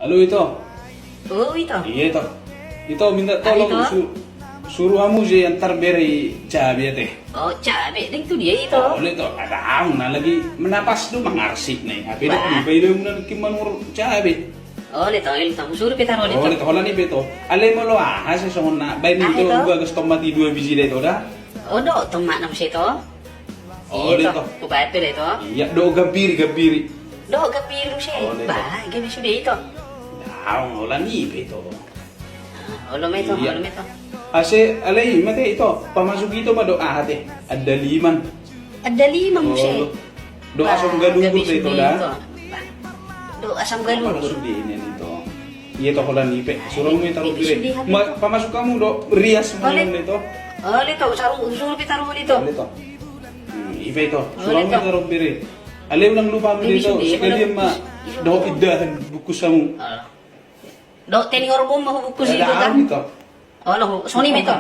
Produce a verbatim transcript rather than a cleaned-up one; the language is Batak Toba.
Halo, Ito. Oh, Ito. Iya, Ito. Ito, minta tolong, Ito. Su-, suruh hamu je antar bere i cabe, ate. Oh, cabe, deng tu dia, Ito. Oh, Ito, ada au na lagi menapas do mangarsik ne. Apa dah, bah, di bayi daun na ki manur cabe. Oh, Ito, Ito, suruh pe taruhon, Ito. Oh, Ito, holan i pe, Ito. Alai molo aha, asa songon na baen, Ito, Ito, bagas tomat i dua biji da, Ito, da. Oh, do tomat na muse, Ito. Oh, iya, Ito. Ito. Kubaen pe da, Ito. Iya, do gambiri, gambiri. Do gambiri muse. Oh, Ito. Bah, gambiri sude, Ito. Daong, holan i pe, Ito. Ah, olo ma, Ito, iya, olo ma, Ito. Asa, alai, mate, Ito, pamasuk i, Ito, ma do aha, ate? Andaliman. Andaliman muse. Olo. Do asam galugur da, Ito, da. Bah, gambiri sude, Ito. Bah. Do asam galugur. Pamasuk i, Ito. Iya, Ito, holan i pe. Suruh hamu taruhon bere. Pamasuk hamu do rias ma, Ito. Olo, Ito, suruh, suruh pe taruhon, Ito. Olo, Ito. Hmm, i pe, Ito. Suruh hamu taruhon bere. Alai unang lupa hamu, Ito. Sekalian ma dohot indahan bungkus hamu. Ah. Dohot teni horbo ma hubungkus i, Ito. Olo, songon i ma, Ito.